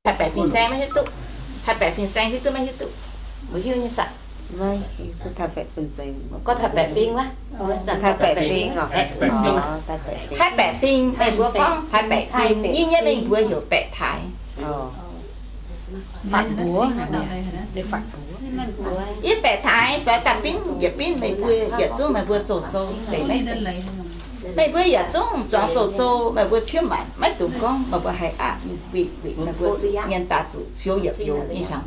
Taaih baeqc fingx saeng maiv hiuv duqv. Taaih baeqc fingx saeng hiuv duqv maiv hiuv duqv nyei saah? Gorngv taaih baeqc fingx wuov, taaih baeqc fingx, taaih baeqc fingx, meih mbuo gorngv taaih baeqc fingx, yie nyei mienh mbuo heuc baeqc taaix. Yie baeqc taaix zoix daaih binv yietc binv meih mbuo yietc zungv meih mbuo zoux zou zeiz maiv zeiz. Meih mbuo yietc zungv zuangx zoux zou, meih mbuo ciouv maanc maiv dungx gorngv meih mbuo haih aqc, weih weih meih mbuo zuqc mienh daaih zuqc fiou yietc fiou nyei hnyangx.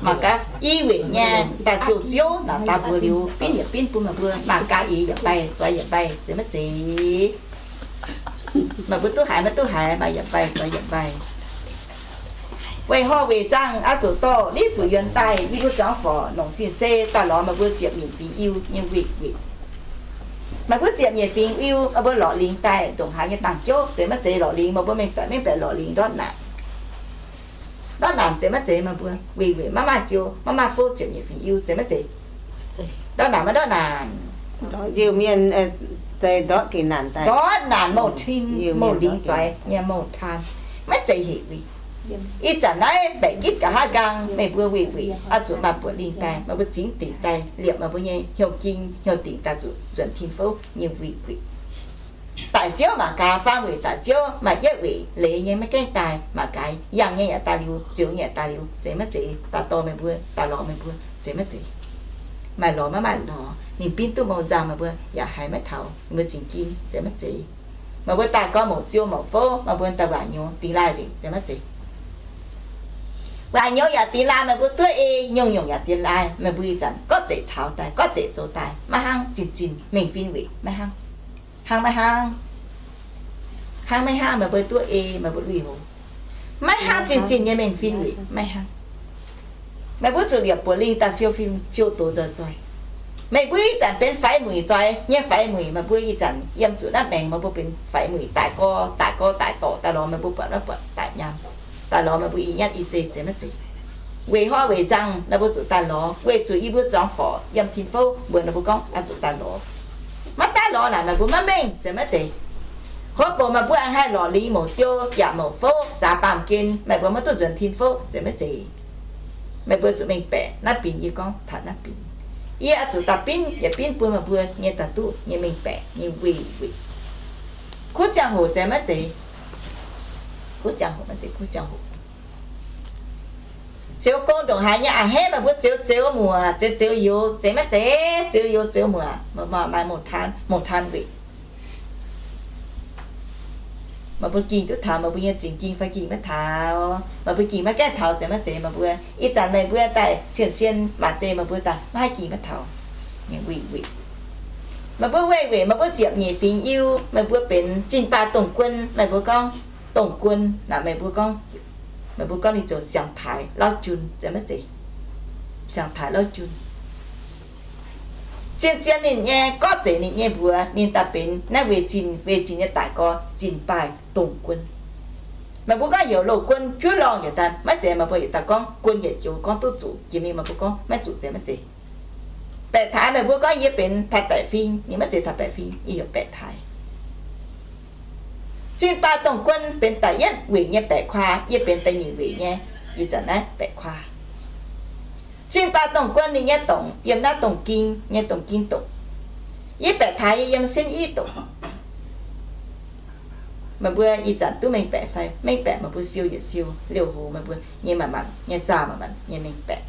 Mangc gaax i weic nyei daaih zoux ziouv naaic daaih mbuox liuz binv yietc binv bun meih mbuo mangc gaax eix yietc baih zoix yietc baih zeiz maiv zeiz. Meih mbuo duqv haiz maiv duqv haiz, maaih yietc baih zoix yietc baih. Weic horh weic zaangh aqv, zuqc dorh Liv Fuc Yuonx daaih yie mbuo zuangx forc longc sin-sei daaih lorz meih mbuo ziepc nyeic fingx Iu nyei weih weih. Meih mbuo ziepc nyeic fingx Iu, meih mbuo lorqc lingx daaih ndongc haaix nyei dangh jouv zeiz maiv zeiz. Lorqc lingx meih mbuo mengh baeqc mengh baeqc lorqc lingx ndortv naanc, ndortv naanc zeiz maiv zeiz. Meih mbuo weih weih maiv maaih ziou, maiv maaih fouv, ziepc nyeic fingx Iu zeiz maiv zeiz. Ndortv naanc maiv ndortv naanc. Njiec mienh ndortv geh naanc daaih, ndortv naanc mouh tin mouh lingx zoix nyei mouh taan, maiv zeiz hec weih. Ih zanc naaiv baeqc gitv nqa'haav nqaang, meih mbuo weih weih oix zuqc maaih buoqc lingh daaih, meih mbuo zingx dingc daaih liepc meih mbuo nyei hnyouv ging hnyouv dingc daaih zuqc nzuonx tin fouv nyei weih weih. Daic ziouv mangc gaax, faam weic daic ziouv maaih yietv weic leiz nyei maiv gaengh daaih, mangc gaax yangh nyei yaac daaih liuz, ziux nyei yaac daaih liuz, zeiz maiv zeiz? Daaih dorh meih mbuo, daaih lorz meih mbuo, zeiz maiv zeiz? Maaih lorz maiv maaih lorz, ninh binv duqv mouh nzangh, meih mbuo yaac haiz maiv taux, meih mbuo zingx ging, zeiz maiv zeiz? Meih mbuo daaih gorngv mouc ziou mouc fouv, meih mbuo daaih waac nyouz dingx laaih nzengc, zeiz maiv zeiz? Waac nyouz yaac dingx laaih, meih mbuo duqv ei nyungc-nyungc yaac dingx laaih. Meih mbuo ih zanc gorngv zeic caux daaih, gorngv zeic zoux daaih, maiv hnangv zinh zinh mengh fim weic, maiv hnangv. Hnangv maiv hnangv? Hnangv maiv hnangv, meih mbuo duqv ei, meih mbuo lui houx. Maiv hnangv zinh zinh nyei mengh fim weic, maiv hnangv. Meih mbuo zuqc liepc buoqc lingh daaih fiou fim fiou doz nzoih nzoih. Meih mbuo ih zanc benx faix muic nzoih nyei faix muic, meih mbuo ih zanc yiem zuqc naaiv maengx, meih mbuo benx faix muic daic gorx daic gorx daic dorc daaih lorz meih mbuo buatc maiv buatc daic nyaanh, daaih lorz meih mbuo i nyatv i zei, zeiz maiv zeiz? Weic horh weic nzangh, meih mbuo zuqc daaih lorz, weic zuqc yie mbuo zuangx forc yiem tin fouv mbuox meih mbuo gorngv oix zuqc daaih lorz. Maiv daaih lorz naaic, meih mbuo maiv mengh, zeiz maiv zeiz? Hopv bouc meih mbuo aengx haih lorqc lingx mouc ziou yaac mouc fouv saax baamh gen, meih mbuo maiv duqv nzuonx tin fouv, zeiz maiv zeiz? Meih mbuo zuqc mengh baeqc naaiv binc yie gorngv taux naaiv binc. Yie oix zuqc daaih binv yietc binv bun meih mbuo nyei daaih duqv nyei mengh baeqc nyei weih weic. Kuv ziangh hoc zeiz maiv zeiz? Kuv ziangh hoc maiv zeiz, kuv ziangh hoc. Ziouv gong ndongc haaix nyei a'hneiv meih mbuo zeux zeux muoc, zeux zeux youz, zeiz maiv zeiz? Zeux youz zeux muoc, maaih mouc taan, mouc taan weic. Meih mbuo ging duqv taux meih mbuo nyei zingx ging fai ging maiv taux? Meih mbuo ging maiv gaengh taux, zeiz maiv zeiz? Meih mbuo ih zanc meih mbuo daaih cien-cien maac zei, meih mbuo daaih maiv haih ging maiv taux. Meih mbuo weih weic, meih mbuo ziepc nyeic fingx Iu, meih mbuo benx zinh baaih dongh guon, meih mbuo gorngv dongh guon naaic, meih mbuo gorngv, meih mbuo gorngv ninh zoux siang-taaix lauv jun, zeiz maiv zeiz? Siang-taaix lauv jun. Zien-zien ninh nyei, gorngv zeic ninh nyei mbuox, ninh daaih benx naaiv weic zinh, weic zinh nyei daic gorx zinh baaih dongh guon. Meih mbuo gorngv heuc loz-guon juov lorngh yietc daaih, maiv zeiz? Meih mbuo yietc daaih gorngv guon yietc joux gorngv duqv zuqc, jiex mingh meih mbuo gorngv maiv zuqc, zeiz maiv zeiz? Baeqc taaix meih mbuo gorngv yie benx taaix baeqc fing, yie maiv zeiz taaix baeqc fing, yie heuc baeqc taaix. Zinh baaih dongh guon benx da'yietv weic nyei baeqc kuaah, yie benx da'nyeic weic nyei, ih zanc naaiv baeqc kuaah. Zinh baaih dongh guon ninh nyei dongc yiem naaiv dongh ging nyei dongh ging dongc. Yie baeqc taaix yie yiem sin i dongc. Meih mbuo ih zanc duqv mengh baeqc fai? Mengh baeqc, meih mbuo siou yietc siou, liouh hoz meih mbuo nyei manc-manc nyei zaah manc-manc nyei mengh baeqc.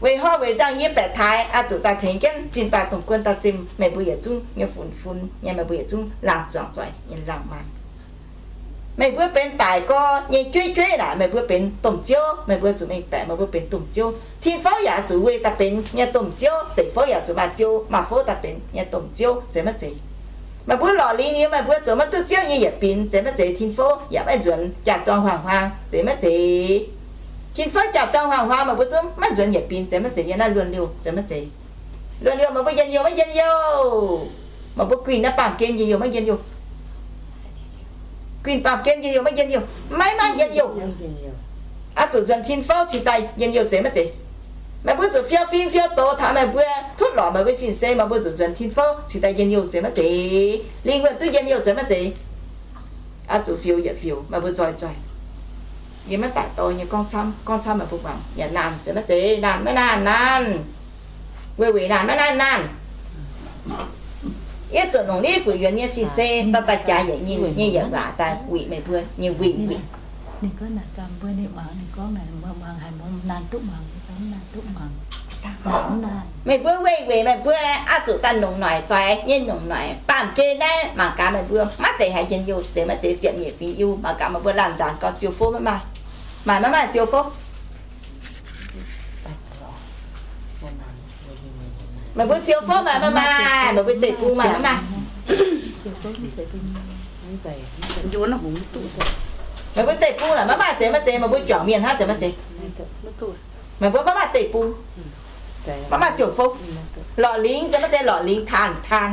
Weic horh weic nzangh yie baeqc taaix oix zuqc daaih tengx jienv zinh baaih dongh guon daaih zimh meih mbuo yietc zungv nyei fun-fun nyei, meih mbuo yietc zungv laangh zuangx zoih nyei laangh maanh. Meih mbuo benx daic gorx nyei jueiv-jueiv naaic, meih mbuo benx domh ziouv, meih mbuo zuqc mengh baeqc meih mbuo benx domh ziouv. Tin fouv yaac zuqc weih daaih benx nyei domh ziouv, deic fouv yaac zuqc maaih ziou maaih fouv daaih benx nyei domh ziouv, zeiz maiv zeiz? Meih mbuo lorqc lingx liuz meih mbuo zoux maiv duqv ziouv nyei yietc binc, zeiz maiv zeiz? Tin fouv yaac maiv nzuonx jaa-dorngh huaang-huaang, zeiz maiv zeiz? Tin fouv jaa-dorngh huaang-huaang meih mbuo zungv maiv nzuonx yietc binc, zeiz maiv zeiz? Yiem naaiv luonx liouh, zeiz maiv zeiz? Luonx liouh meih mbuo njien-youh maiv njien-youh? Meih mbuo guinh naaiv baamh gen njien-youh maiv njien-youh? Guinh baamh gen njien-youh maiv njien-youh? Maiv maaih njien-youh. Oix zuqc nzuonx tin fouv cingx daaih njien-youh, zeiz maiv zeiz? Meih mbuo zuqc fiou fim fiou doz taux meih mbuo tutv lorqc meih mbuo sin-sei, meih mbuo zuqc nzuonx tin fouv cingx daaih njien-youh, zeiz maiv zeiz? Lingh wuonh duqv njien-youh, zeiz maiv zeiz? Oix zuqc fioux yietc fioux, meih mbuo nzoih nzoih. Yie maiv daic dorh nyei gorngv camv, gorngv camv meih mbuo muangx. Yaac naanc, zeiz maiv zeiz? Naanc maiv naanc? Naanc. Weic weic naanc maiv naanc? Naanc. Yie zuqc longc ni fuc yuonx nyei sin se daaih daaih jaax yietc nyinh nyei yietc waac daaih wuic meih mbuo nyei weic weic. Meih mbuo weic weic meih mbuo oix zuqc daaih nongc noic, zoih nyei nongc noic, baamh gen naaiv mangc gaax meih mbuo maiv zeiz haiz njien-youh, zeiz maiv zeiz ziepc nyeic fingx Iu, mangc gaax meih mbuo laanh nzaanx gau ziouc fouv maiv maaih. Maaih maiv maaih ziouc fouv? Meih mbuo ziouc fouv maaih maiv maaih? Meih mbuo deic-bung maaih maiv maaih? Meih mbuo deic-bung naaic maiv maaih zeiz maiv zeiz? Meih mbuo juangc mienh hnangv zeiz maiv zeiz? Meih mbuo maiv maaih deic-bung, maiv maaih ziouc fouv. Lorqc lingx zeiz maiv zeiz? Lorqc lingx taan taan.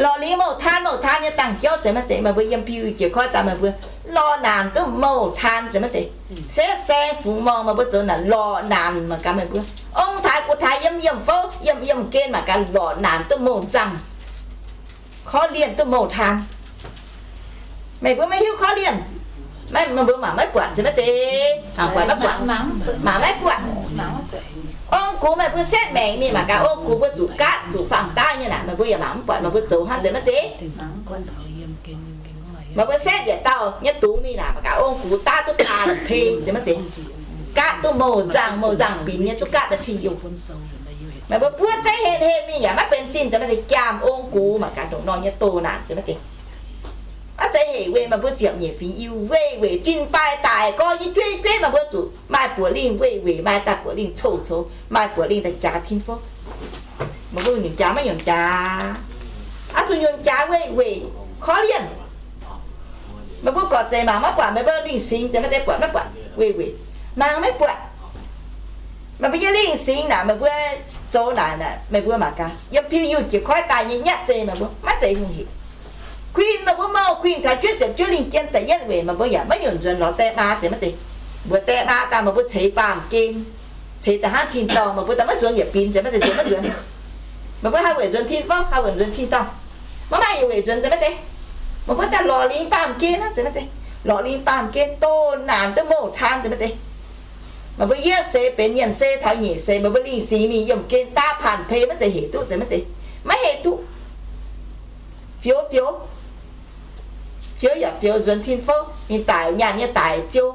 Lorqc lingx mouh taan mouh taan nyei dangh jauv zeiz maiv zeiz? Meih mbuo yiem piu jiex koiv daaih meih mbuo lorqc naanc duqv mouh taan zeiz maiv zeiz? Setv saeng fungx morngh meih mbuo zoux naaic lorqc naanc mangc gaax meih mbuo. Ong taaix gux taaix yiem yiem fouv, yiem yiem gen mangc gaax lorqc naanc duqv mouh nzangh, korv lienh duqv mouh taan. Meih mbuo maiv hiuv korv lienh, meih mbuo mangc maiv buatc zeiz maiv zeiz? Mangc buatc maiv buatc? Mangc maiv buatc. Ong gux meih mbuo setv maengc mingh mangc gaax, ong gux mbuo zuqc gaatv zuqc faang-daaih nyei naaic, meih mbuo yaac mangc mv buatc meih mbuo zoux hnangv zeiz maiv zeiz? Meih mbuo setv yietc dauh nyei dungz mingh naaic mangc gaax, ong gux daav duqv taan pei zeiz maiv zeiz? Gaatv duqv mouh nzangh, mouh nzangh binc nyei, duqv gaatv maaih cing-yungh. Meih mbuo buov zeiv hen hen mingh yaac maiv benx zinh zeiz maiv zeiz? Jaam ong gux mangc gaax ndongc nor nyei doh naanc zeiz maiv zeiz? Maiv zeiz hec weic meih mbuo ziepc nyeic fingx Iu, weic weic zinh baaih daic gorx nyei jueiv jueiv meih mbuo zuqc maaih buoz lingh weic weic, maaih daaih buoz lingh coux-coux, maaih buoz lingh daaih jaax tin fouv. Meih mbuo nyunc jaax maiv nyunc jaax? Oix zuqc nyunc jaax weic weic korv lienh. Meih mbuo gorqv zeiz mangc maiv buatc, meih mbuo lingh singx zeiz maiv zeiz? Buatc maiv buatc? Weic weic mangc maiv buatc. Meih mbuo nyei lingh singx naaic, meih mbuo zoux naaic, meih mbuo mangc gaax, yiem piu Iu jiex koiv daaih nyei nyatv zeiz meih mbuo maiv zeiz hungh hec. Guinh meih mbuo mouh guinh taux juov ziepc juov lingh jien da'yietv weic meih mbuo yaac maiv nyunc nzuonx lorz die maa zeiz maiv zeiz? Mbuox die maa daaih meih mbuo ceix baamh gen, ceix da'hnangv tin-dorngh, meih mbuo daaih maiv nzuonx yietc binc zeiz maiv zeiz? Nzuonx maiv nzuonx? Meih mbuo haih weic nzuonx tin fouv, haih weic nzuonx tin-dorngh? Maiv maaih weic nzuonx zeiz maiv zeiz? Meih mbuo daaih lorqc lingx baamh gen hnangv zeiz maiv zeiz? Lorqc lingx baamh gen doh naanc duqv mouh taan zeiz maiv zeiz? Meih mbuo yiev seix benx nyienh seix taux nyeic seix, meih mbuo lingh singx mingh yiemh gen daav paanh pei maiv zeiz hec duqv zeiz maiv zeiz? Maiv hec duqv. Fioux fioux, fioux yaac fioux nzuonx tin fouv, ninh daic nyaanh nyei daic ziou,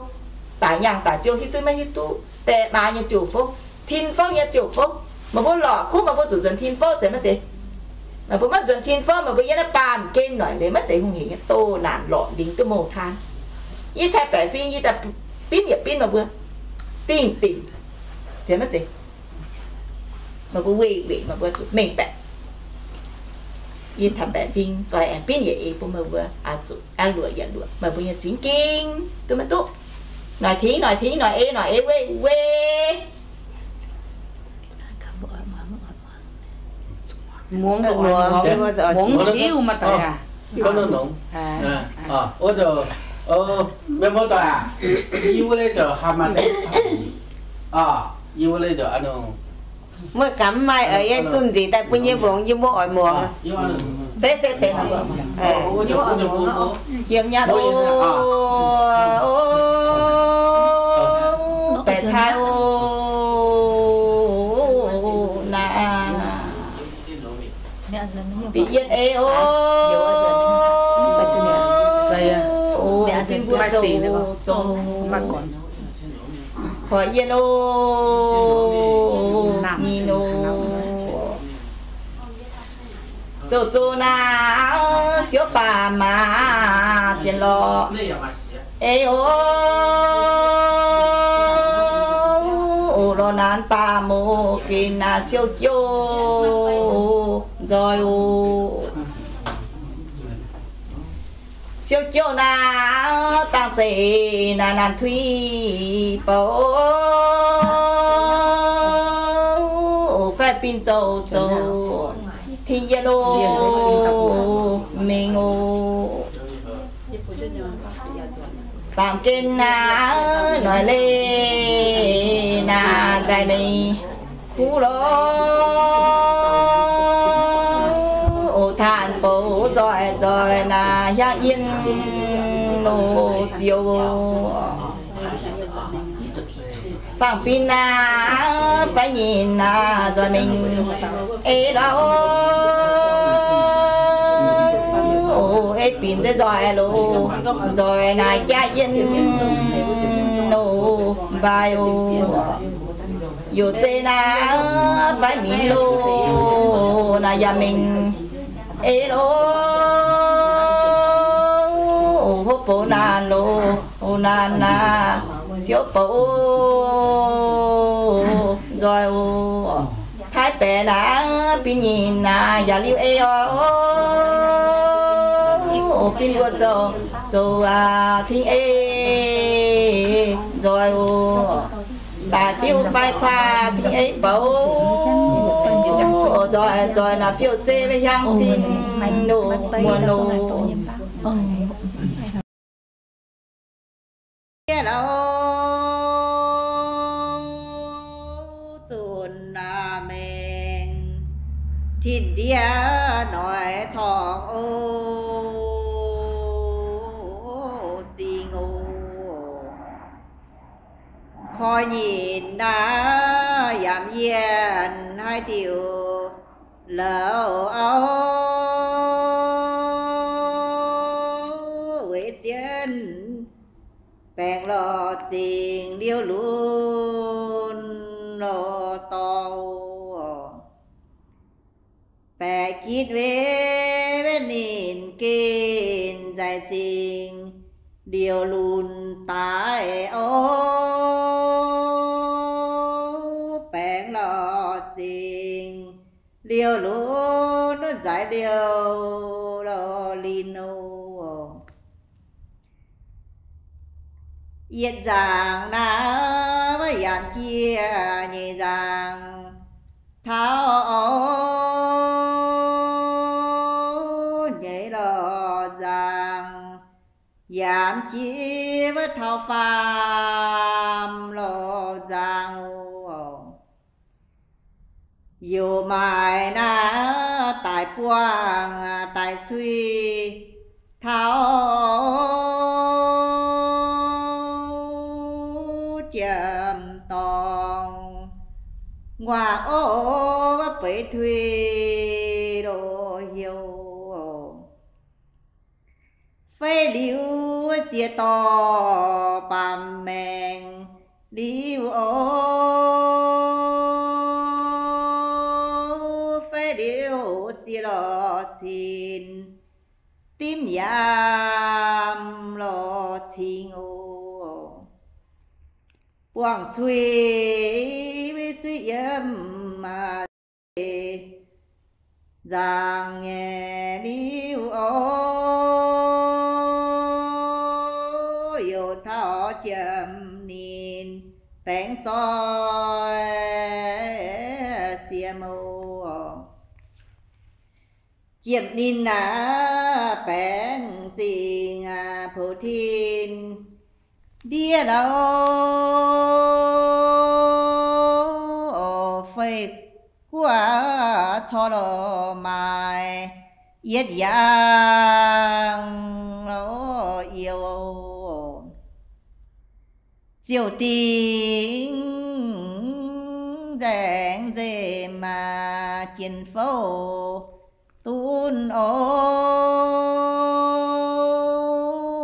daic nyaanh daic ziou hiuv duqv maiv hiuv duqv, die maa nyei ziouc fouv, tin fouv nyei ziouc fouv. Meih mbuo lorqc kuv meih mbuo zuqc nzuonx tin fouv zeiz maiv zeiz? Meih mbuo maiv nzuonx tin fouv, meih mbuo yiem naaiv baamh gen noic leiz maiv zeiz hungh hec nyei, doh naanc lorqc lingx duqv mouh taan. Yie taaih baeqc fing, yie daaih binv yietc binv meih mbuo, dingh dingc zeiz maiv zeiz? Meih mbuo weih weih meih mbuo zuqc mengh baeqc. Yie taux baeqc fing zoih aengx binv yietc eix bun meih mbuo, aa, zuqc aa luoqc yietc luoqc meih mbuo nyei zingx ging duqv maiv duqv. Noic tingx noic tingx, noic eix noic eix, weih weih. Muangx duqv muangx, muangx liuz maaih deix aac. Wuov deix, yie wuov leiz ziouc haih maaih deix sic. Yie wuov leiz ziouc aa nor, mv gamh mv maaih, yie zunh nzengc daaih bun yie muangx, yie mbuo oix muangx. Zeiz, zeiz, zeiz, yiem nyatv o, o, baeqc taaih o, naaic bieqc yienh ei o, o, bun mbuo zoux, zoux, koiv yienh o, nyinh o. Zoux zoux naaic siouv baac maac zien lorqc. Ei o, o, lorz naanc baac mouz ginh naaic siou jouh nzoih o. Siou jouh naaic dangh zeiz naaic naanc tuix bouc, faix bin zoux zoux tin yienh o, mingh o. Baamh gen naaic noic leiz naaic nzaaih mingh kuv lorqc. O, taanh bouc nzoih nzoih naaic hiaangx yienh loz-ziouv. Fangx-bin naaiv fai nyinh naaiv nzoih mingh ei lauh oc. Ei binc nzeix nzoih loz, nzoih naaic jaav yienh loz mbaih oc. Youc zeiv naaiv fai mingh loz naaic yaac mingh ei loz oc. Hopv bouc naanc loz, naanc naaic siouv bouc nzoih oc. Taiv baeqc naaiv bin nyinh naaic yaac liuz ei oc. Bin mbuo zoux, zoux tingv ei nzoih oc. Daic fiuv fai kuaah tingv ei bouc oc. Nzoih, nzoih naaic fiuv zeiv maiv hiuang dinh loz muonz loz. Ndiev lauh zunc naaic maengx, tin ndiev noic corngx oc, zingh oc. Koi nyinh naaiv yaac yienh haaix diuc louc auv, weic zien baengc lorz zingh liouh lunx lorz dorh. Baeqc gitv weic, weic ninh gengh nzaic zingh liouh lunx daaih oc. Baengc lorz zingh liouh lunx nzaix liouh lorz linh oc. Yietc nzaangc naaiv yaac jiex nyeic nzaangc taux oc. Nyeic lorz nzaangc yaac jiex wuov taux faam lorz nzaangc oc. Youc maaic naaiv daic buangh daic cui taux jiem-dorngh, nguaaz orv wuov beiz tuix loz-heuc. Fei liuz ziex dorh baamh maengx liuz oc. Fei liuz ziex lorz cin dimv yaamv lorz cingx oc. Buangh cui weic suiv yiem nzaangc nyei liuz oc. Youc taux jiem ninh baengc zoih siem oc. Jiem ninh naaiv baengc zingh pou tin ndiev lauh oc. Fei guoqv corc lorh maaic yietc yaangh lorh youh. Ziouc dingc nzaengc nzemc maac jien fouv dunv oc.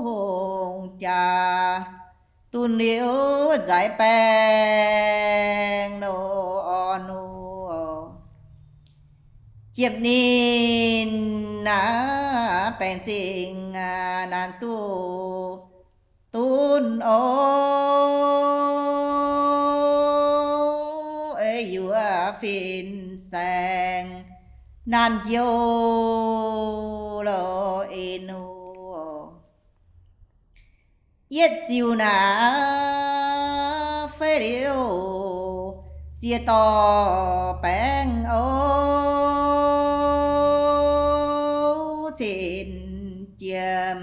Hungh jaax dunv liuz nzaix baengc loz orn oc. Jiem ninh naaiv baengc zingh naanc duqv dunv oc. Ei yuoqc fin-saeng naanc njoux lorh en oc. Yietv ziux naaiv fei liuz ziex dorh baengc oc. Cin jiem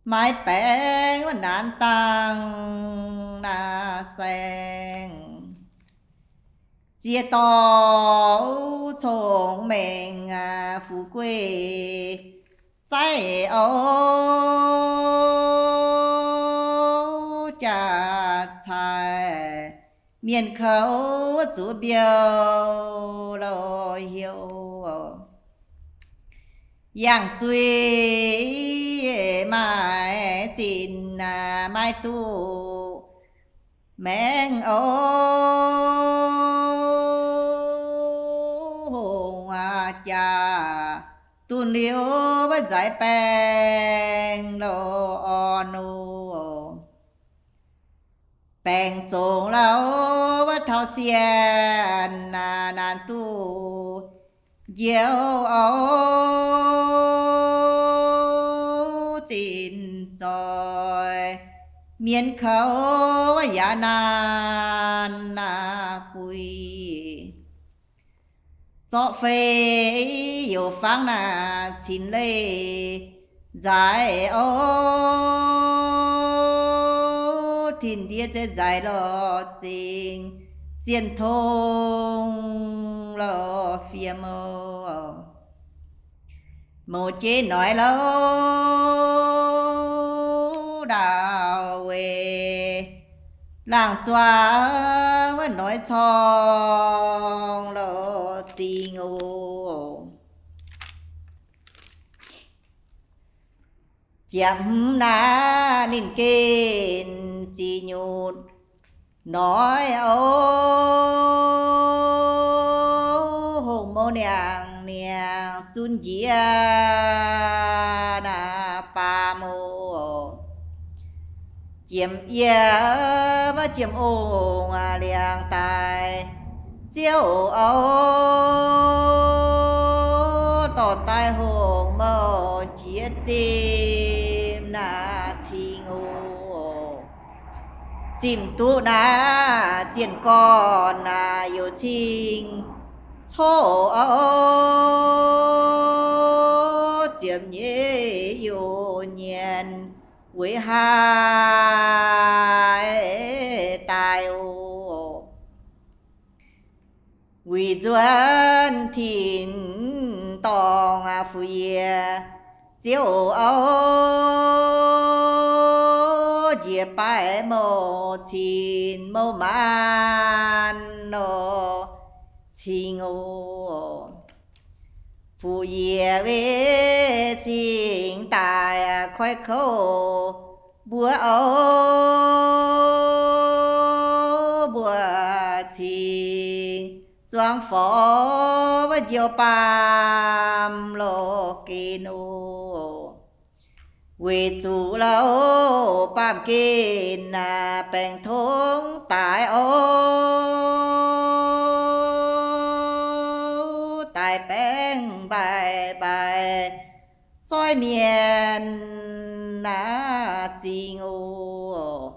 maaiz baengc wuov naanc dangh naaiv saeng. Ziex dorh cong-mengh fu'jueiv zaiv oc, jaax-caix mienh kouv zuqc mbiouh loz-heuc. Yangh zuiz maaih zinh maiv duqv maengx oc, hungh jaax dunh liuz wuov nzaix baengh loz-orn oc. Baengc zongc lauh wuov taux sienh naaic naanc duqv njoux oc, zinh zoih mienh kouv yaac naanc buix. Zorqv fei youc fangv naaic cin leih nzaix oc, tin-ndiev zeiv nzaix lorz zingh zienh tong lorz fiem oc. Mouz jeiv noiz louh ndaauh weic laangh zuangx wuov noiz corng lorz zingh oc. Jiex hmz naaic ninh gengh zic nyutc noiz oc, hungh mouh niangx niangx zunv njiec naaic baamh oc. Jiem yie wuov jiem ong liangx daaih ziouv oc, dorh daaih hungh mouh jiex zinh naaic cing oc. Zinh duqv naaic zienh gorn naaic youc cing coqv oc, ziepc nyeic youc nyienz weic haaix daaih oc. Weic nzuonx tin-dorngh fu'jueiv ziouv oc, njiec baaix mouh cin mouh maanc nor cing oc. Fu'jueiv weic cing daaih koiv kouv mbuo oc, mbuo cing zuangx forx wuov njoux baamh lorh gen oc. Weic zuqc lauh baamh gen naaic baengc tongx daaix oc, daaih baengc mbaih mbaih zoih mienh naaic zingh oc.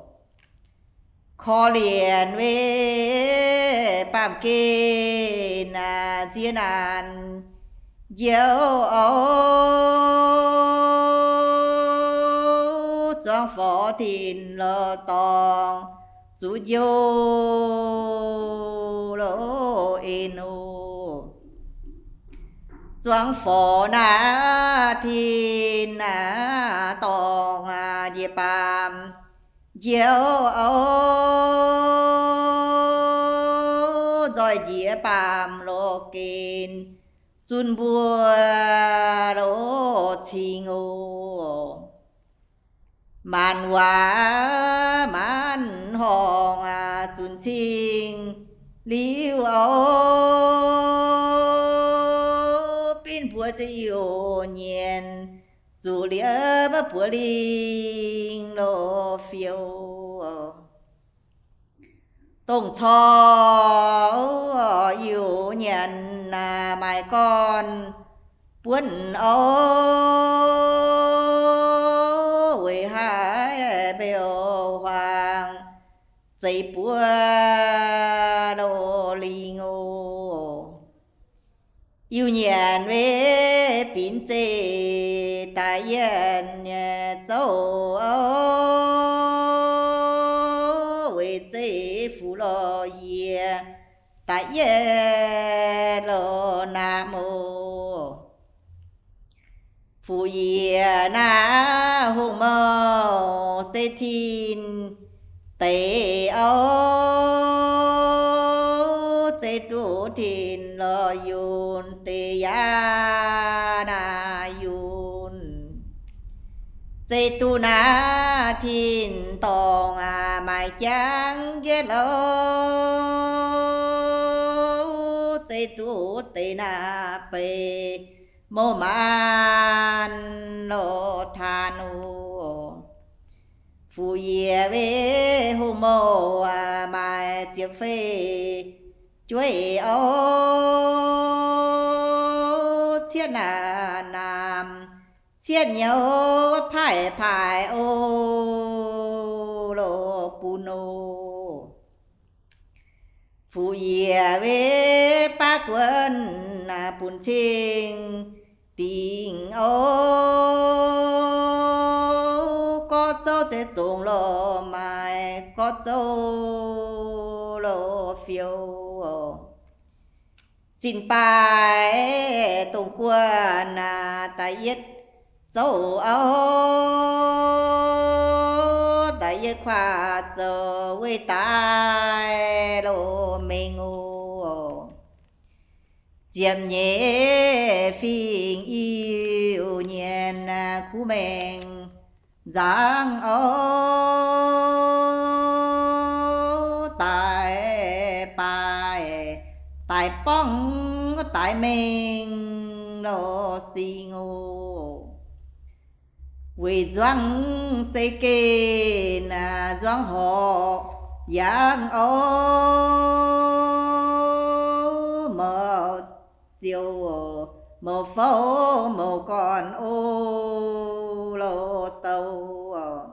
Korv-lienh weic baamh gen naaic nziex naanc njoux oc, zuangx forx tin lorh dorngh zuqc njoux loz en oc. Zuangx forx naaic tin naaic dorngh njiec baamh njoux oc, nzoih njiec baamh lorh gen zunv mbuo loz cing oc. Maanc waac maanc horngh zunc cing liuz oc, binv mbuo ziex youc nyienz zuqc liuz maiv buoz lingh loz fiou. Dongh corc youc nyanc naaic maaih gorn buonv oc, weic haaix mbeu huaang zeix buo loz lingh oc. Iu nyanc weic binc zeih daaih yietv nyei zouv oc, weic zeih fuqv lorh yie daaih yietv lorh naamh oc. Fuqv yiec naaiv hungh mouh zeiv tin deix oc, zeiv duqv tin lorz yunh deix yaac naaiv yunh. Zeiv duqv naaiv tin dorngx aac, maaih jangv yietv oc, zeiv duqv deix naaiv beix mouh maanc lorz taan oc. Fuqv yiec wei hungh mouh aac, maaih ziepc feix jueiv oc, cietv naamh naamh, cietv nyouz paaiv paaiv oc, lorz bun oc. Fuqv yiec wei baav guonv naaiv bun cing dingc oc, gorqv zouv zeiv zongx lorz maaih gorqv zouv lorz fiou oc. Zinh baaix dongh guonv naaiv da'yietv zouv oc, da'yietv kuaaiv zouv weih daaih lorz mengh oc. Ziepc nyeic fingx Iu-Mienh kuv mengh nzangv oc, daaih baaix daaih borngv daaih mengh lorz singx oc. Weic nzuangv se gengh nzuangv horqc yangh oc, mouz ziouc mouz fouv mouz gorn oc, lorz douc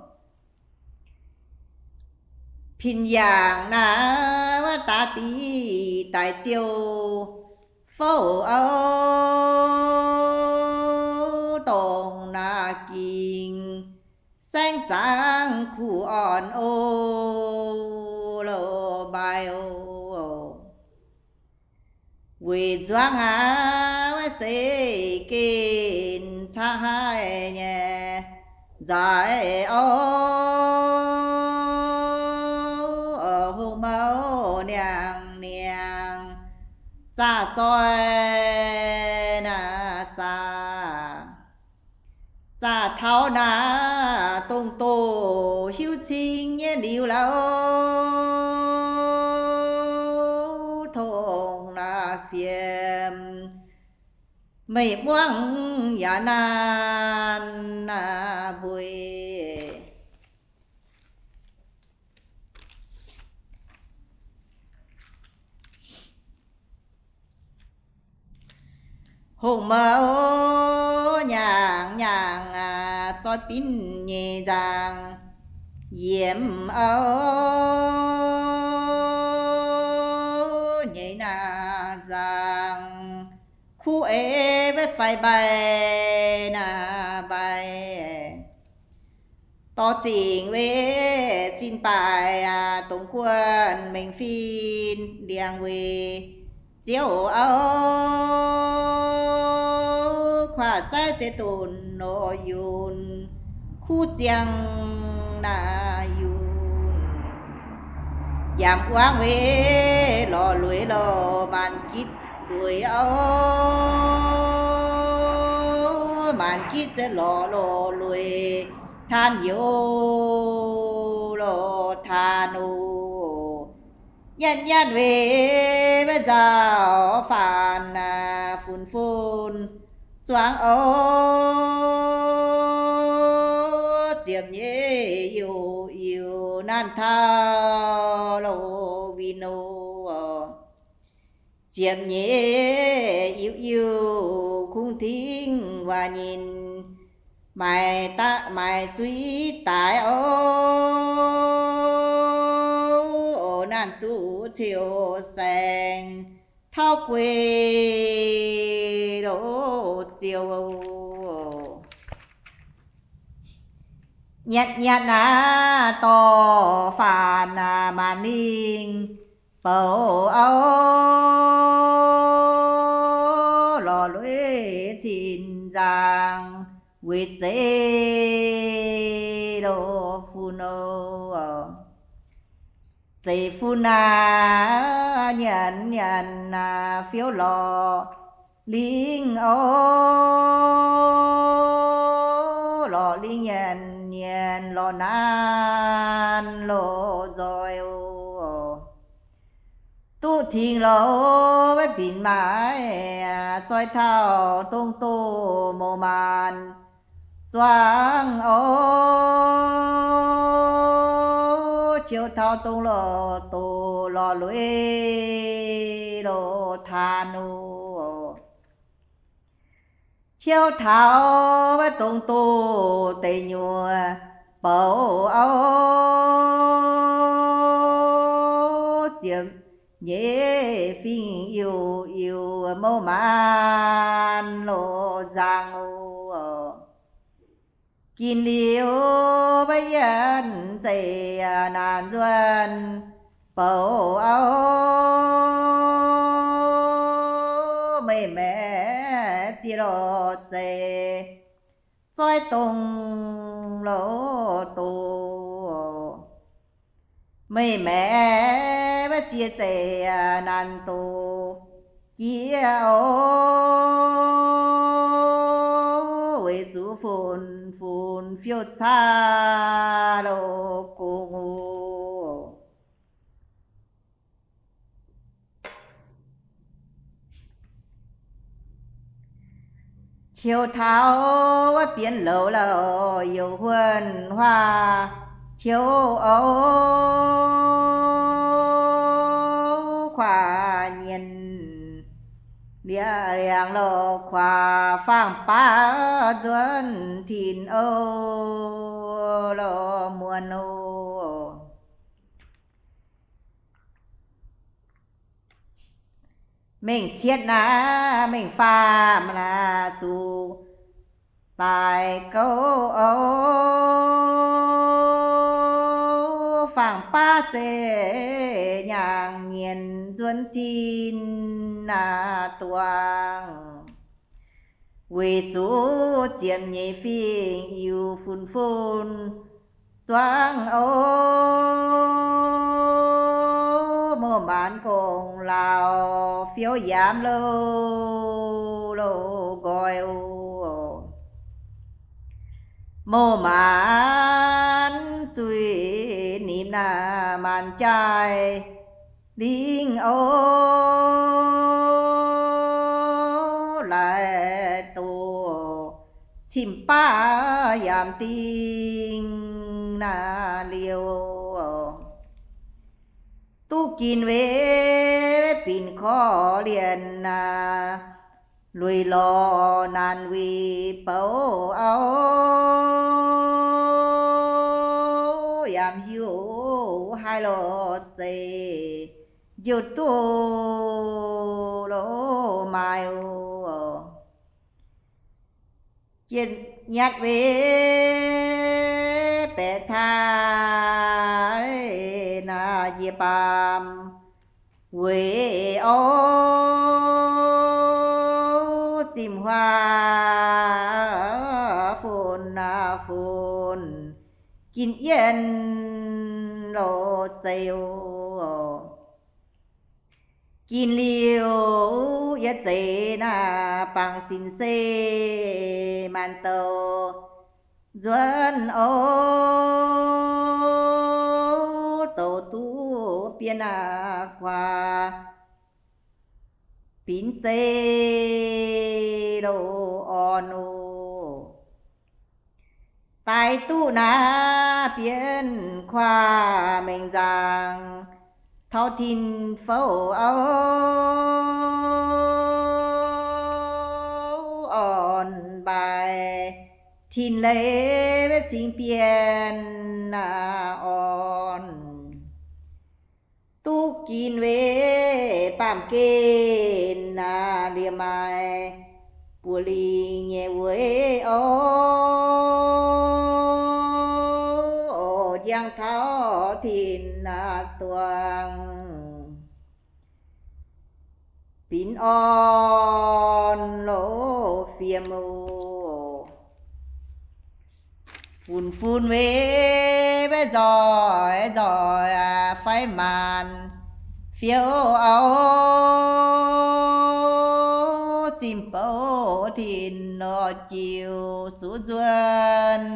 pin yangh naaiv daaih diqc daaih ziouc fouv oc, dongh naaiv gingx saengv zaangc kuv orn oc, lorz mbaih oc. Weic nzuangx aav, se gengh caqv haiv nyei nzaaix oc, hungh mouv niangh niangh, zaah zoi naaiv zaah, zaah taux naaiv dongh doqc hiuv cing nyei liuz lauh, tongx naaiv fiem meih muangx yaac naanc naaiv mbui. Hungh mouv nyaangc nyaangc, zoih binv nyei nzangc, yiemc auv nyei naaiv nzangc, kuv eix wetv faix mbaih naaiv mbaih. Dorh zingc weic zinh baaix aac, dongh guonc mengh fin ndiangx weic ziouv auv, kuaaiv zaiv zeiv dunc nor yunh, kuv ziangh naaiv yunh. Yaac muangx weic lorz lueiz lorz maanc gitv lueiz auv, maanc gitv zeiv lorz lorz lueiz taan youz lorz taan oc. Nyanc nyanc weic nzaaux faanx funx fun zuangx oc, ziepc nyeic youc iux naanc taux loz win oc. Ziepc nyeic iu iu kungx tingv waac nyinh, maaiz daaih maaiz zuiz daaih oc, naanc duqv ciouv saeng tauv guei loz ziouv. Nyatc nyatc naaiv dorh faanx maanc lingh bouc auv, lorz lueiz zinh nzaangc Weic zeiv loz fun oc, zeiv fun naaic nyanc nyanc naaic fiouv lorz lingh oc, lorz lingh nyanc nyanc lorz naanc lorz nzoih oc. Duqv tengx loz wuov binc maaiz, zoih taux dongh doz mouz maanc zuangx oc, qiu taux dongh loz doz lorz lui loz taan oc. Qiu taux wuov dongh doz deic nyuoqc bouc oc, ziepc nyeic fingx iu iu mouz maanc loz nzang oc. Ginv liuz wuov yienv zeiv naanc nzuonx bouc oc, meih maengx ziex loz zeiv zoih dongh loz doz. Meih maengx wuov ziex zeiv naanc doz jiex oc, weic zuqc funx funx fiouv caav loz gong oc. Qiu taux wuov bienx louz lauh youc huonh huaax qiu oc, kuaax nyienx liangx loz kuaax faang baav nzuonx tin oc, loz muonz oc. Mengh cietv naaic, mengh faam naaic zuqc daaih gouv oc, faang baav se nyaangc nyienx nzuonx tin naaic duangx. Weic zuqc ziepc nyeic fingx iu fun fun zuangx oc, mouz maanc gong lauh fiouv yaamv louh louh nqoi oc. Mouz maanc zuiz nimc naaic maanc jaaix lingh oc, laaix doz cim baav yaamv dingh naaic liouh. Duqv ginv weic binc korv lienh naaic, lueic lorz naanc wuic bouc oc, yaac mv hiuv haaix lorz zeiz njiu duqv loz maaiz oc. Jienh nyatv weic baeqc taaih naaic njiec baamh weic oc, zimh huaax funx naaic funx ginv yienh loz zeiv oc. Ginv liuz yietv zeiz naaic bangc sin se maanc douc nzuonx oc, douc duqv bienh naaic kuaax binc zeiv loz orn oc. Daaih duqv naaic bienh kuaax mengh nzaangc taux tin fouv oc, orn mbaaix tin leiz cingx bienh naaic orn. Duqv ginv weic baamh gen naaic liemh maaiz buoz lingh nyei weic oc, njang taux tin naaic duangx binc orn loz fiem oc. Fun-fun weic, weic nzoih, nzoih fai maanc fiou auv, zinh bouv tin nor jiu zuqc nzuonx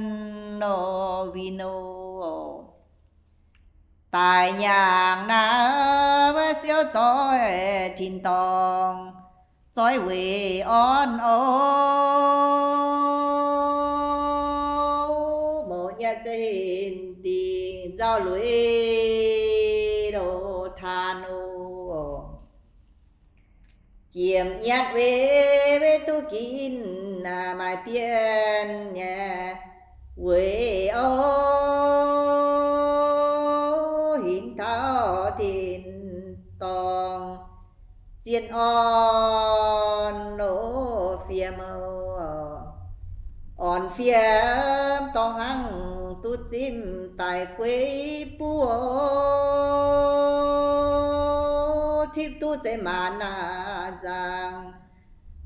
nor win nor. Daaih nyaangc naaiv siouv zoih tin-dorngh, zoih weic orn oc, mouz nyatv zinh dingh nzauh luiz loz taan oc. Jiem nyatv weic, weic duqv ginv maaih bienh nyei weic oc, hinc taux tin-dorngh zien orn loz fiem oc. Orn fiem dorngx hnangv duqv zimv daaih guei buov oc, tipv duqv zeiz maanc naaiv nzangc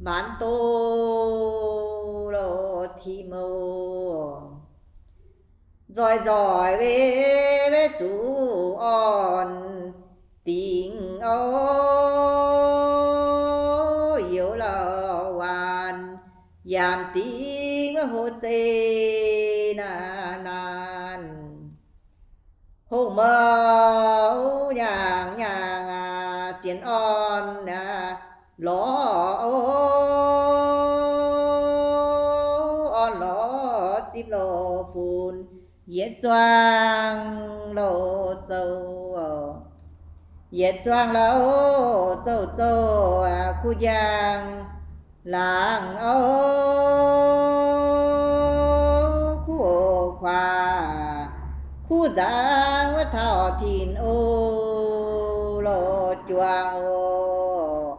maanc doz loz tim oc. Nzoih nzoih weic, weic zuqc orn dingc oc, youz lauh waanc yaac dingc wuov hoc zeiz naaic naanc. Hungh mouc nyaangc nyaangc zienx orn lorz oc, orn lorz zipv loz funx yietc zuangx loz zouv, yietc zuangx loz zouv zouv kuv njang laangz oc, kuv oc kuaax kuv nzangc wuov taux tin oc loz juangc oc.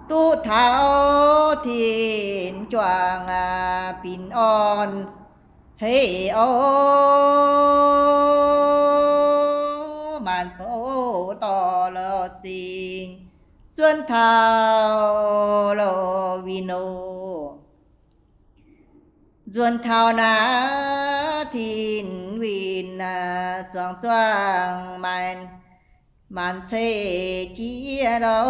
Duqv taux tin juangc binc orn hei oc, maanc bouc dorh loz zingh zuonx taux loz win oc. Nzuonx taux naaiv tin win zuangx zuangx maaih maanc ceix jiex loz,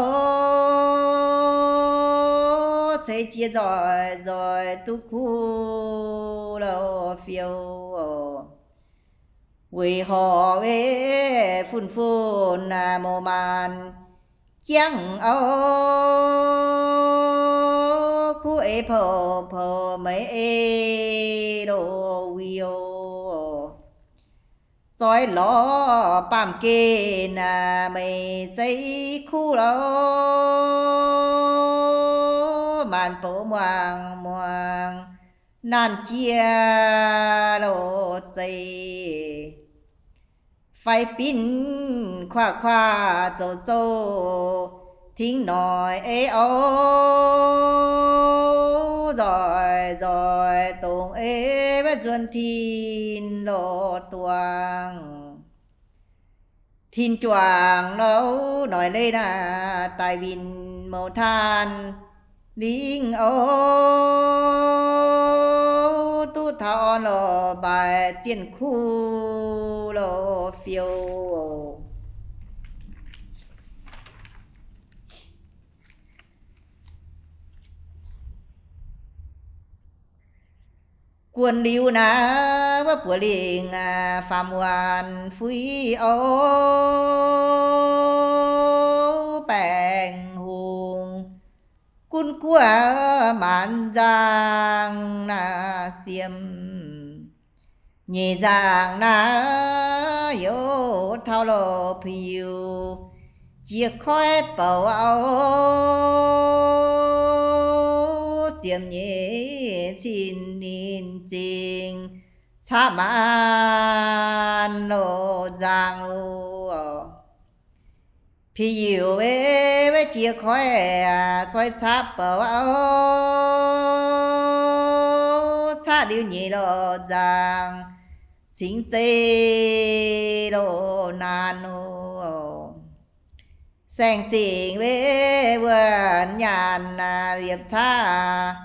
ceix jiex nzoih nzoih duqv kuv loz fiou oc. Weic horc weic fun-fun mouz maanc jangv oc, kuv ei pou pou meix ei loz win oc. Zoih lorz baamh gen meix zeiv kuv loz, maanc bouc muangx muangx naanh jiex loz zeiv. Fai binc kuaaiv kuaaiv zouv zouv tingx noic ei oc, nzoih nzoih dongh ei wuov nzuonx tin loz duangx. Tin juangc louz noic leiz naaic daaih winh mouz taan lingh oc, duqv taux orn loz mbaix zienh kuv loz fiou. Guon liuz naaiv wuov buoz lingh faam waanc fuix oc, baengh hungh gunv guoqv maanc nzangc naaiv siem. Nyeic nzangc naaiv youz taux loz piu jiex koiv bouc oc, ziepc nyeic cin ninh zingh caqv maanc loz nzangc oc. Piu-yiuc weic, weic jiex koiv zoih caqv bouc oc, caqv liuz nyeic loz nzangc cingx zeiv loz naanc oc. Saeng-zingh weic wuonh nyaanh liepc caqv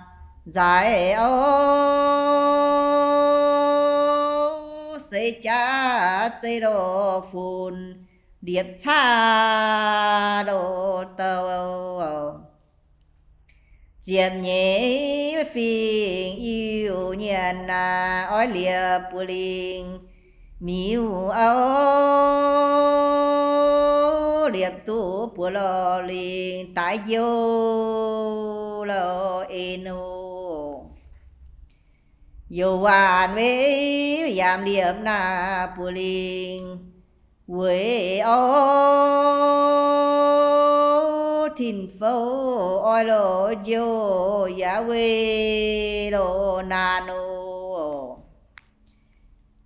nzaic oc. seix jaax zeiv loz-funx, liepc caav loz-douh. Ziepc nyeic fingx Iu-Mienh naaic, oix liepc buoz lingh miuc-ou, liepc duqv buoz lorh lingh daaih njouh loz-en oc. Youc waanc weic yaac liepc naaic buoz lingh weic oc, tin-fouv oix loz-njouh yaac weic loz-naanc oc.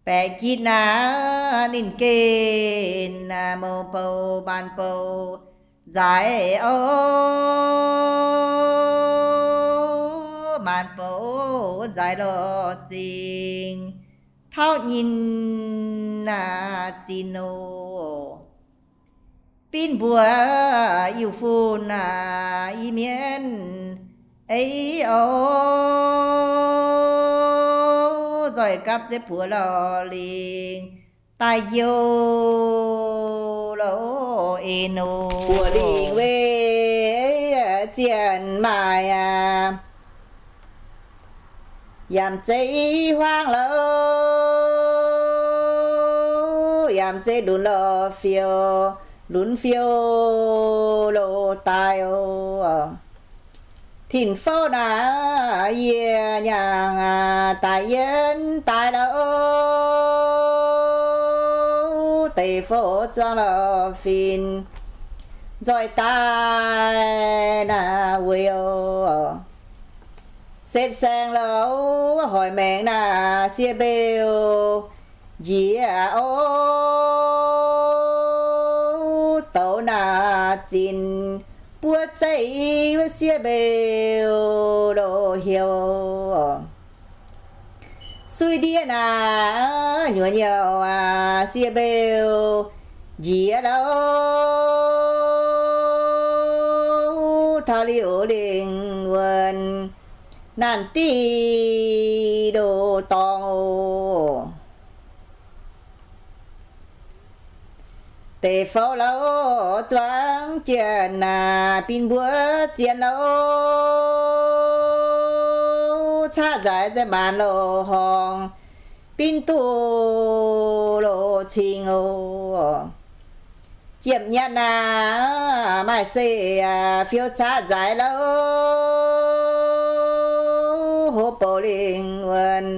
Baeqc jitv naaic ninh gengh mouc bouh maanc bouh nzaaix oc, maanc bouh nzaaix lorh zingx tauv nyinh zinh oc. Binv mbuo Iu-Fun naaic, Iu-Mienh ei oc, nzoih gapv zeiv buoz lorh lingh daaih njouh loz-en oc. Buoz lingh weic zienh maaih aqv, yaac zeiv huaang loz, yaac zeiv lunx loz-fiou, lunx fiou loz daaih oc. Tin-fouv naaic, yie nyaangc daaih yienv daaih loz, deic-fouv zuangx loz-fin nzoih daaih naaic weic oc. Setv saeng loz, hoic maengx naaic sie mbeu njiec oc, douz naaic zinx buov zeiv wuov sie mbeu loz-heuc. Suiv ndiev naaic nyuoz nyouh aac, sie mbeu njiec loz, taux liuz lingh wuonh naanc diuh loz-dorngh oc. Deic-fouv loz, zuangx jienh naaic, binv mbuo zien loz, caqv nzaaix zeiv maanc loz-horngh, binv duqv loz-cing oc. Jiem nyatv naaic, maaih se fiou caqv nzaaix loz, hov bouc lingh wuonh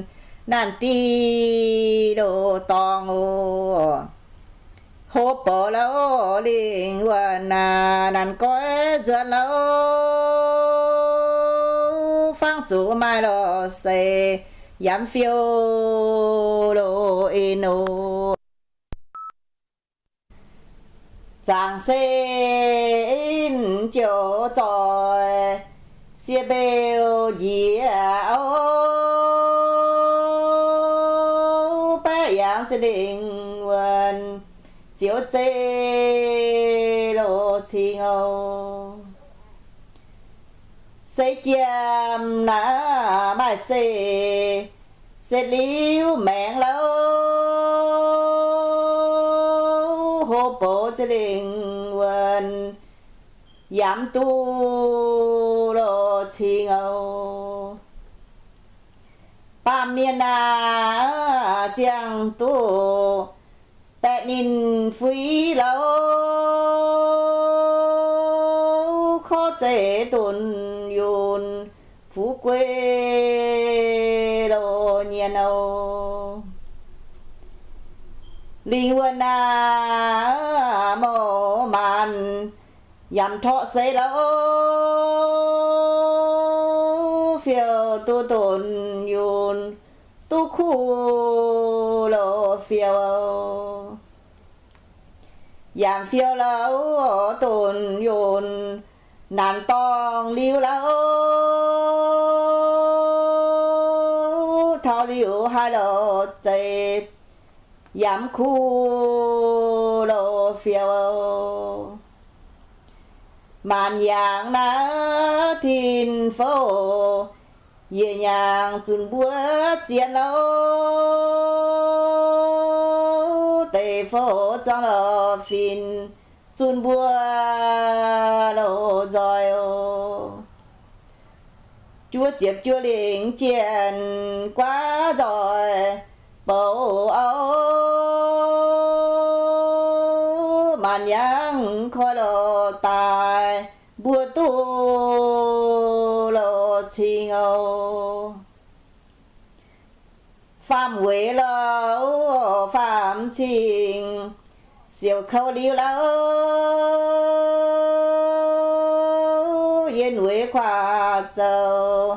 naanc diuh loz-dorngh oc. Hov bouc loz, lingh wuonh naanc goiv nzuonx loz, fangv zuqc maaih loz-seix, yaac mv fiou loz-en oc. Zaangc se in jouc zoih, sie mbeu njiec oc, baeqv yangh zinh lingh wuonh, ziouc zeiv loz-cing oc. Seix jiem naaic maaih se setv liuz maengx loz, hov bouc zinh lingh wuonh, yaac mv duqv loz-cing oc. Baamh mienh naaic ziangh duqv baeqc ninh fuix loz, korv zeiv dunx yunh, fu'jueiv loz-nyienx oc. Lingh wuonh naaic mouc maanc, yaac mv torqv seix loz, fiou duqv dunx yunh, duqv kuv loz-fiou. Yaac mv fiou loz, dunx yunh naanc dorngh liuz loz, taux liuz haaix loz-zeiv, yaac mv kuv loz-fiou. Maanc yangh naaiv tin-fouv, yie nyaangc zunc mbuo zien loz, zuangx lorz fin, zunh mbuo loz nzoih oc. Juov ziepc juov lingc jienh guaav nzoih bouc auv, maanc yangh koi loz daaih mbuo duqv loz cing oc. Faam-weic lorz faam cing, siouc kouv liuz lauh, yienh weic kuaaiv zoux,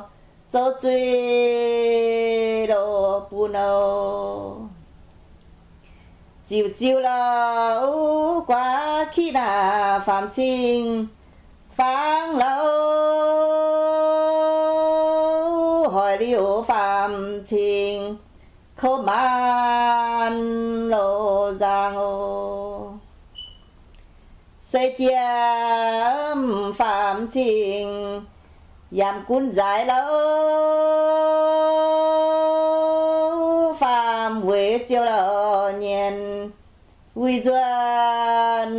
zoux zuiz loz bun oc. Ziux ziux lauh guaav kiv naaic faam cing fangx lauh, hoic liuz faam cing kouv maanc loz nzangc oc. Se jiem faam cing yaac gunv nzaaix lauh, faam-weic ziouc lauh nyienz wuic nzuonx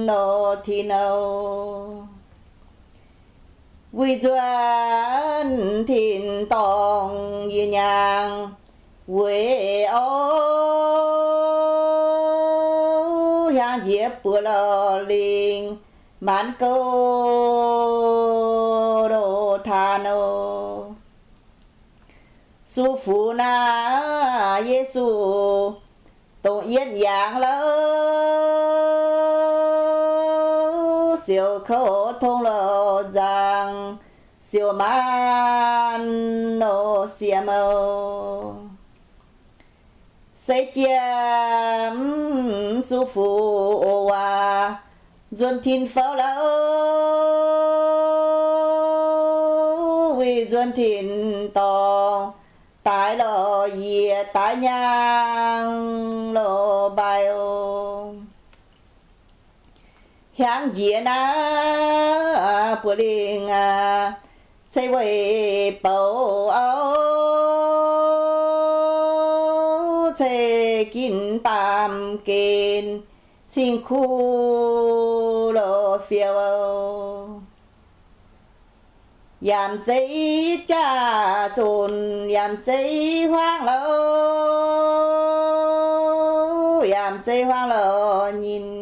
loz tin oc. Wuic nzuonx tin-dorngh yie nyaangc weic orv, hiaangx njiec buoz loz lingc maanc gouv loz taan oc. Su fuc naaic Yesu dongh yietv yaangz lauh, siouc kouv tong loz nzangc, siouc maanc loz siemx oc. Se jiem su fuc oc waac nzuonx tin-fouv lauh, wuic nzuonx tin-dorngh daaih loz yiec daaih nyaangh loz mbaih oc. Hiaangx njiec naaiv buoz lingh aac, ceix weic bouc auv, ceix ginv baamh gen cing-kuv loz fiou oc. Yaac mv zeiz jaax-zunc, yaac mv zeiz huaang louh, yaac mv zeiz huaang louh nyinh,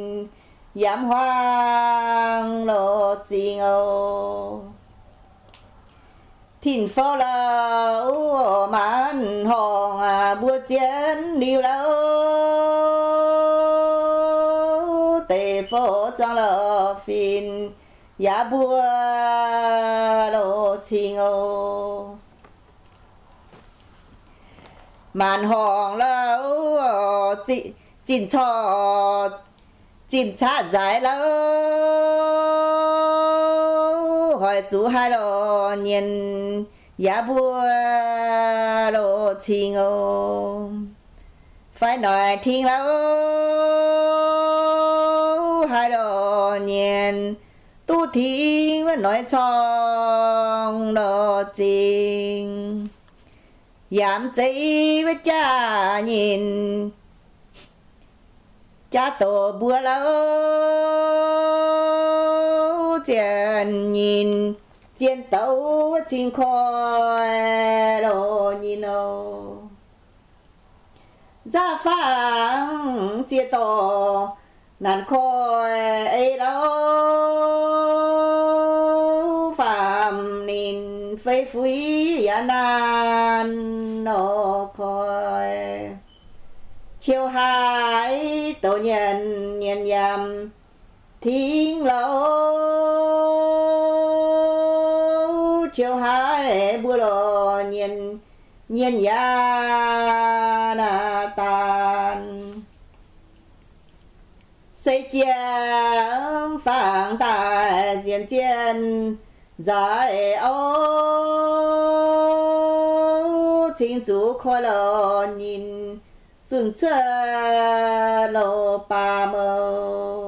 yaac mv huaang louh zingh oc. Tin-fouv louh maanc horngh aac, mbuo zien liuz louh, deic-fouv zuangx louh fin, yaac mbuo loz cing oc. Maanc horngh louh, zinh corc zinh caqv nzaaix louh, hoic zuqc haaix lorz nyienz, yaac mbuo loz cing oc. Fai noic ting louh, haaix lorz nyienz, duqv ting wuov noic corngh loz zingh, yaac mv zeiz wuov jaax nyinh, jaax doqc mbuo louh, zien nyinh, zien douz wuov cing koiv loz nyinh oc. Nzauv fangx ziex dorngh naanc koiv ei louh, faam ninh fei fuix yaac naanc nor koiv. Qiu haiz douc nyienz nyienz yaac mv tingx louh, qiu haiz mbuo lorz nyienz, nyienz yaac naanc daan. Se jiem fangx daaih nzienx zien nzaaih orv, cingx zuqc koiv lorz nyinh, zunh cuotv loz baamh oc.